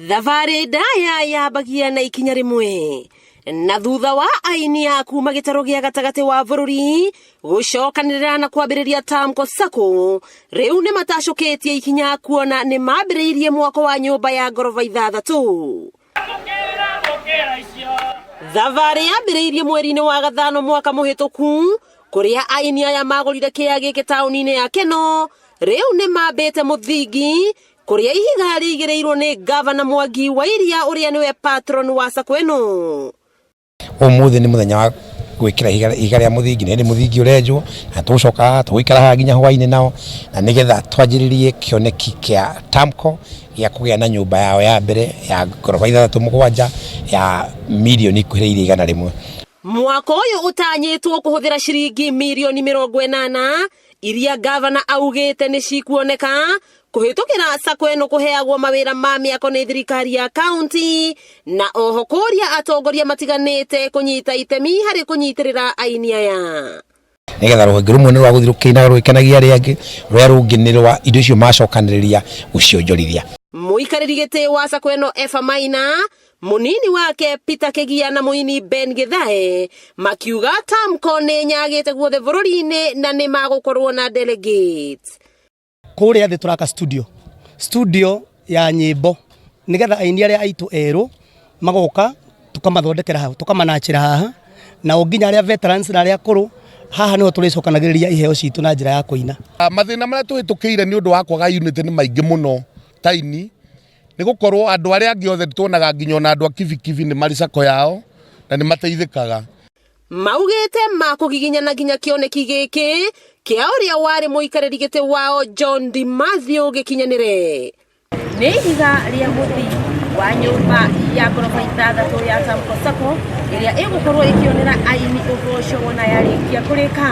Thabarĩ ndaya yambagia na ikinya rĩmwe, na thutha wa aini a kuma gĩtarũ gĩa gatagatĩ wa bũrũri gũcokanĩrĩra na kwambĩrĩria Tamko Sacco, rĩu nĩ matacũkĩtie ikinya kuona nĩ mambĩrĩirie mwako wa nyũmba ya ngoroba 6. Thabarĩ yambĩrĩirie mweri-inĩ wa gathano mwaka mũhĩtũku, kũrĩa aini aya magũrire kĩea gĩkĩ taũni-inĩ ya Keno. Rĩu nĩ mambĩte mũthingi kũrĩa ihiga rĩigĩrĩirwo nĩ Gavana Mwangi wa Iria, ũrĩa nĩwe patron wa sacco ĩno. Ũmũthĩ nĩ mũthenya wa gwĩkĩra ihiga rĩa mũthingi, nĩ hĩndĩ mũthingi ũrenjwo, na tũgũcoka haha tũgũikara haha nginya hwainĩ nao, na nĩgetha twanjĩrĩrie kĩoneki kĩa Tamko gĩa kũgĩa na nyũmba yao ya mbere ya ngoroba 6 7 ya mirioni ikuhĩrĩirie 100. Mwako ũyũ ũtanyĩtwo kũhũthĩra ciringi mirioni 80 iria gavana augĩte nĩ cikuoneka kũhĩtũkĩra sacco ĩno kũheagwo mawĩra ma mĩako nĩ thirikari ya kaunti, na oho kũria atongoria matiganĩte kũnyita itemi harĩ kũnyitĩrĩra aini aya. Nĩgetha rũhonge rũmwe nĩ rwa gũthiĩ rũkĩinaga rũgĩkenagia arĩa angĩ, rũrĩa rũngĩ nĩ rwa indo icio macokanĩrĩria gũcionjorithia. Mũikarĩri gĩtĩ wa sacco ĩno Eva Maina, mũnini wake Peter Kĩgia na mũini Ben Githae makiuga Tamko nĩ nyagĩte guothe bũrũri-inĩ na nĩ magũkorwo na delegates. Kũrĩa thĩ tũraka studio ya nyĩmbo, nĩgetha aini arĩa aitũ erũ magoka tũkamathondekera hau, tũkamanachĩra haha, na o nginya arĩa veterans na arĩa akũrũ, haha nĩho tũrĩcokanagĩrĩria iheo citũ na njĩra ya kũina. Mathĩna marĩa tũhĩtũkĩire nĩ ũndũ wa kwaga unity nĩ maingĩ mũno taini, nĩ gũkorwo andũ arĩa angĩ othe tuonaga nginya ona andũ a Kibikibi nĩ marĩ sacco yao na nĩ mateithĩkaga. Maugĩte makũgiginyana nginya kĩoneki gĩkĩ kĩa ũrĩa warĩ mũikarĩri gĩtĩ wao John D. Mathew gĩkinyanĩre. Nĩ ihiga rĩa mũthingi wa nyũmba ya ngoroba 6 ya Tamko Sacco ĩrĩa ĩgũkorwo ĩkĩonera aini ũboco wona yarĩkia kũrĩka.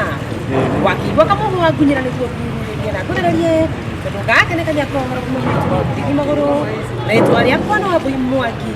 Wakĩigua kamũhũ wa ngunyĩra nĩguo ngururĩrie na ngũthererie, tondũ gaka nĩ kanya kohoro kuma gwitũ gũthiĩ magũrũ. Rĩtwa rĩakwa no Wambui Mwangi.